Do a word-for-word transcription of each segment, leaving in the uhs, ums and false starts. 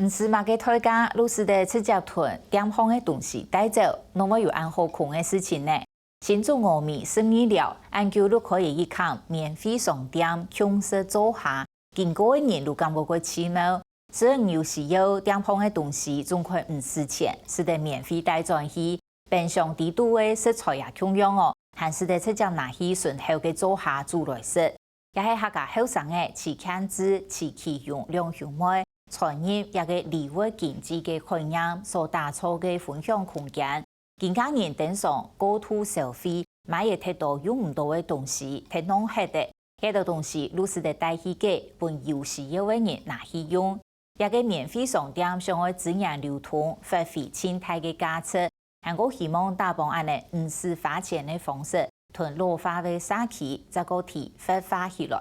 毋使麼个代價，就使得直接同店項个東西帶走，仰會有恁好空个事情呢？新竹峨眉十二寮，恁久就開了一間免費商店，共食灶下，經過个人就感覺過奇妙。雖然有時候店項个東西總會毋使錢，使得免費帶轉去， 變相知肚个食材也共樣哦，還使得直接拿去順後个灶下煮來食。也係客家後生仔徐慶志、徐啟榮兩兄妹，傳入這个禮物經濟个概念所打造个分享空間。今下人登上過度消費，買了忒多用毋到个東西，忒浪忒个，這兜東西就使得帶去个，分有需要个人拿去用。 這个免費商店想愛資源流通，發揮盡大个價值，還過希望打幫恁呢毋使花錢个方式，同老化个社區再過提活化起來。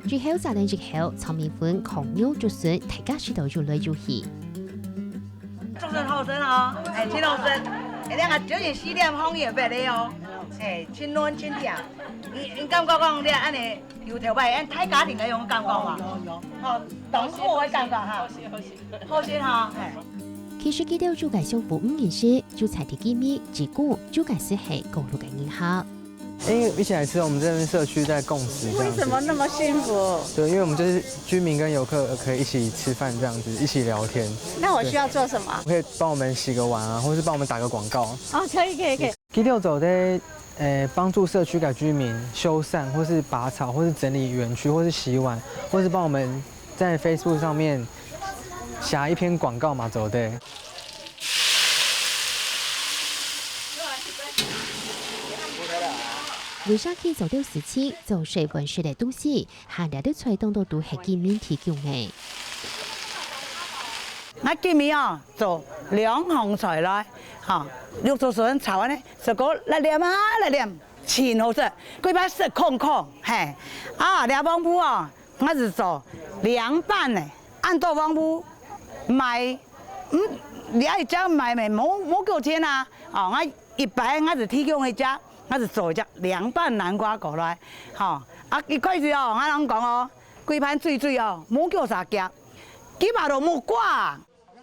最後，再等一口炒米粉、炕肉、竹筍，大家食到又來又去。竹筍好食哦，哎，真好食。哎，兩个九點四點紅也白的哦，哎，真嫩真甜。你你感覺講你恁呢，有頭擺恁大家庭个種感覺嘛？有有有。哦，當好个感覺哈。好食哈，哎。其實佢兜就該想服務人士，就在地居民，只顧就該適合過路个人客。 因為一起來吃，我們這邊社區在共食這樣子。為什麼那麼幸福？對，因為我們就是居民跟遊客可以一起吃飯這樣子，一起聊天。那我需要做什麼？對。可以幫我們洗個碗啊，或是幫我們打個廣告。哦，可以，可以，可以。佢兜做得，呃，幫助社區的居民修繕，或是拔草，或是整理園區，或是洗碗，或是幫我們在Facebook上面寫一篇廣告嘛，做得。 為社區做兜事情，做細份式个東西，還這兜菜當多都係居民提供个。𠊎今日哦，做兩項菜來，吼，綠竹筍炒恁呢，食過辣黏啊辣黏，真好食，規排食空空，嘿。啊，這黃瓠哦，𠊎係做涼拌个，恁多黃瓠，賣，嗯，這一隻賣無無幾錢啊，哦，𠊎 一般𠊎係提供一隻，𠊎係做一隻涼拌南瓜過來，吼。啊，一開始哦，𠊎同你講哦，規盤水水哦，無幾儕夾，幾百度無掛。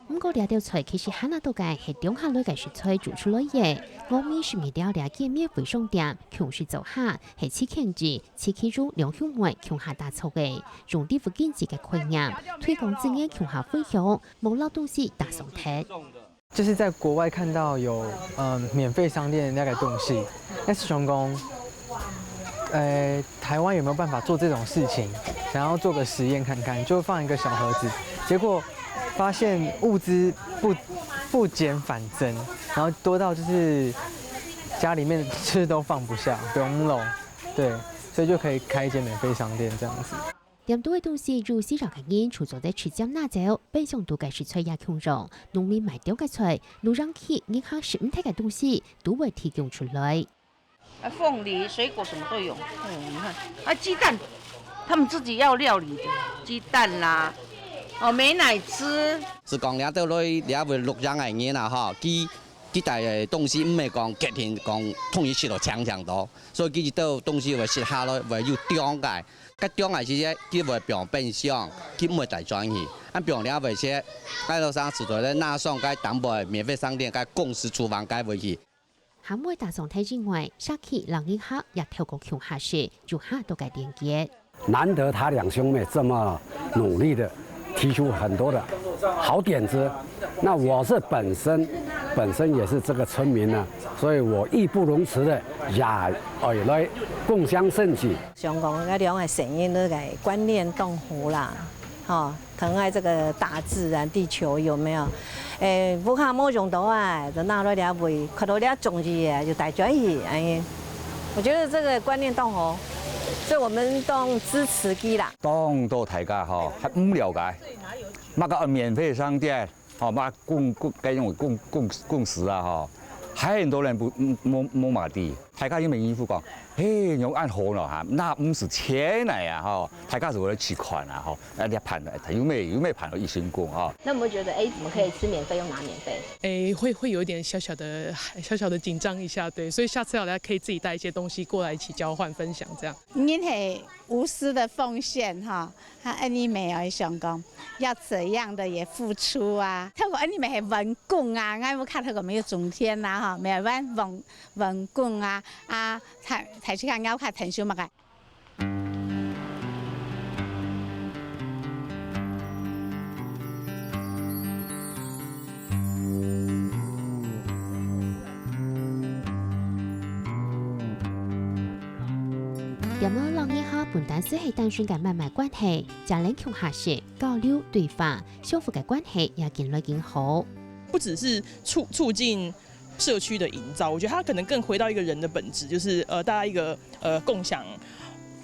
毋過這兜菜其實還較多个係中下類个食材做出來个，峨眉十二寮這間免費商店，共食灶下，係徐慶志、徐啟榮兩兄妹共下打造个，用禮物經濟个概念，推廣資源共下分享，無摎東西打爽忒。 就是在國外看到有，嗯，免費商店的那個東西，但是想講，呃，台灣有沒有辦法做這種事情？想要做個實驗看看，就放一個小盒子，結果發現物資不，不減反增，然後多到就是家裡面吃都放不下，不用弄，對，所以就可以開一間免費商店這樣子。 店肚个東西有需要个人就做得直接拿走，變相都个食材也共樣，農民賣掉个菜，路上去人客食毋忒个東西，都會提供出來。啊，鳳梨、水果什麼都有。哦，你看，啊，雞蛋，他們自己要料理的，雞蛋啦，哦，美乃滋。係講這兜來這位錄影个人啊，吼，佢，佢帶个東西毋係講決定講統一食到強強多，所以佢這兜東西會食下來，會有中个。 該中个時節，佢會放冰箱，佢毋會帶轉去。啊，放了會些，該老生實在咧，拿上該單位免費商店，該公司廚房該位去。還會打爽忒以外，社區人人客也透過共下食，有較多个連結。難得他兩兄妹這麼努力的提出很多的好點子，那我是本身，本身也是這個村民呢，所以我義不容辭的也，呃，來共襄盛舉。 想講，這兩个細人仔个觀念當好啦，吼，疼愛這個大自然、地球，有沒有？誒，屋下無用到啊，就拿來這位，看到這中意个，就帶轉去，哎，我覺得這個觀念當好，所以我們當支持佢啦。當多大家吼，還毋了解，麼个免費商店， 吼，嘛共，共，該種共，共，共識啊，吼，還很多人不，嗯，無，無嘛知。大家因為應付講，嘿，用恁好咯哈，那毋使錢來啊吼，大家就會來試看啊吼，啊，你看，有咩有咩辦到一成功吼。那我们觉得，哎，怎么可以吃免费又拿免费？诶，会会有一点小小的小小的紧张一下，对，所以下次要来可以自己带一些东西过来一起交换分享，这样。人係无私的奉献哈，他恩你没有想讲要怎样的也付出啊。透过恩你没系文工啊，我有看透过没有中天啦哈，没有文文文工啊啊，才才去看要看腾讯嘛个。 店仔老人客毋單淨係單純个買賣關係，正能共下食、交流、對話，相互个關係也緊來緊好。不只是促促进社区的营造，我觉得它可能更回到一个人的本质，就是呃大家一个呃共享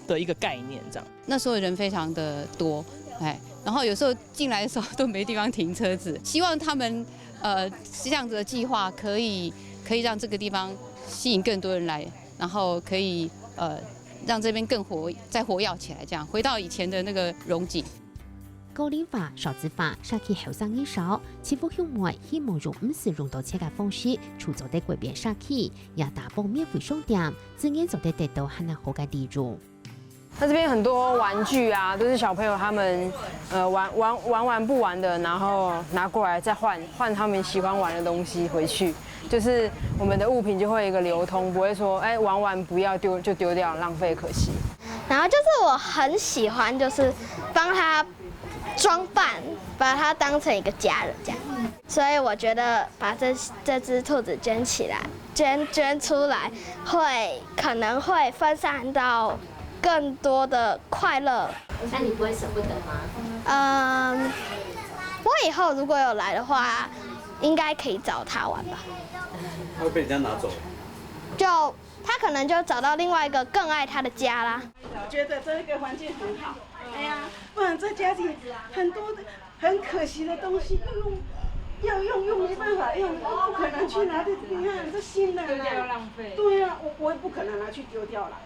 的一个概念这样。那时候人非常的多，哎，然后有时候进来的时候都没地方停车子，希望他们呃这样子的计划可以可以让这个地方吸引更多人来，然后可以呃让这边更活再活跃起来，这样回到以前的那个荣景。 高齡化、少子化、社區後生人少，徐福兄妹希望用毋使用到錢个方式，就做得改變社區，也打幫免費商店，自然做得得到還較好个利潤。它这边很多玩具啊，都是小朋友他们呃玩玩玩玩不完的，然后拿过来再换换他们喜欢玩的东西回去，就是我们的物品就会有一个流通，不会说哎玩完不要丢就丢掉，浪费可惜。然后就是我很喜欢，就是帮他装扮，把他当成一个家人这样。所以我觉得把这这只兔子捐起来，捐捐出来，会可能会分散到更多的快乐。那你不会舍不得吗？嗯，我以后如果有来的话，应该可以找他玩吧。它会被人家拿走。就他可能就找到另外一个更爱他的家啦。觉得这个环境很好。哎呀，不然这家里很多的很可惜的东西，又用要用又没办法用，不可能去拿去。你看这新的呢，对啊，我我也不可能拿去丢掉了，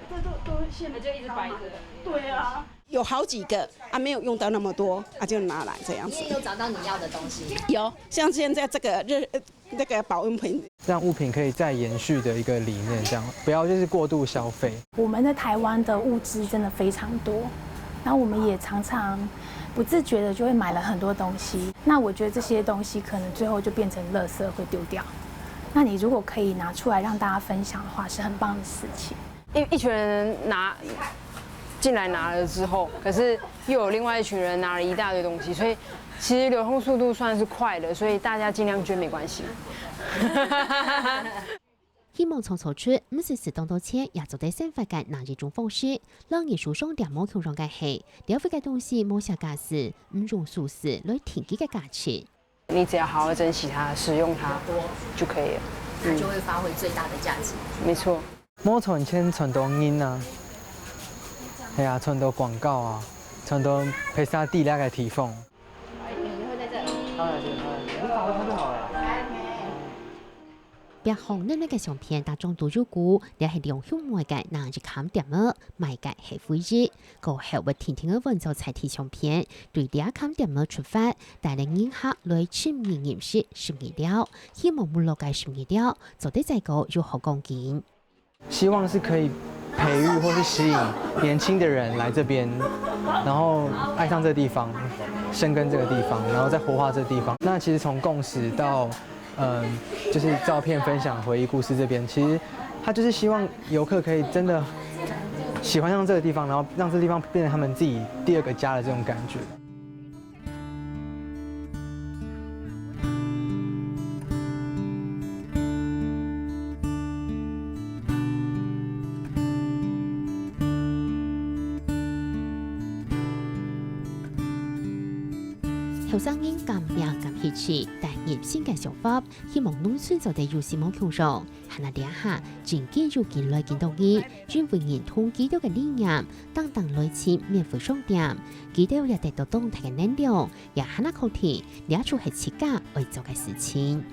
这都都现在就一直摆着。对啊，有好几个啊，没有用到那么多啊，就拿来这样子。你也有找到你要的东西？有，像现在这个热那个保温瓶，让物品可以再延续的一个理念，这样不要就是过度消费。我们在台湾的物资真的非常多，然后我们也常常不自觉的就会买了很多东西。那我觉得这些东西可能最后就变成垃圾会丢掉。那你如果可以拿出来让大家分享的话，是很棒的事情。一一群人拿进来拿了之后，可是又有另外一群人拿了一大堆东西，所以其实流通速度算是快的，所以大家尽量捐没关系。希望創造出毋使使當多錢也做得生活个另一種方式。老人書商店無共樣个係，了解个東西無寫價值，毋用數字來定義个價值。你只要好好珍惜它、使用它就可以了。它就会发挥最大的价值。没错。無賺錢賺到人啊，係啊，賺到廣告啊，賺到披薩地那个地方。你会在这里。当然，当然，你找到他就好了。別項恁樣个相片，大眾都有估，這係兩兄妹个另一間店仔，賣个係回憶。過後會定定个換做在地相片，對這間店仔出發，帶領人客來深入認識食物料，希望無落个食物料，做得再過有好光景。 希望是可以培育或是吸引年轻的人来这边，然后爱上这个地方，深耕这个地方，然后再活化这个地方。那其实从共识到，嗯，就是照片分享、回忆故事这边，其实他就是希望游客可以真的喜欢上这个地方，然后让这个地方变成他们自己第二个家的这种感觉。 後生人敢拚敢去試，帶入新个想法，希望農村做得有希望共樣。還這下，真緊有緊來緊多人，因為認同基督个理念，當當來尋免費商店，基督也得到當大个能量，也還確定，這就係自家愛做个事情。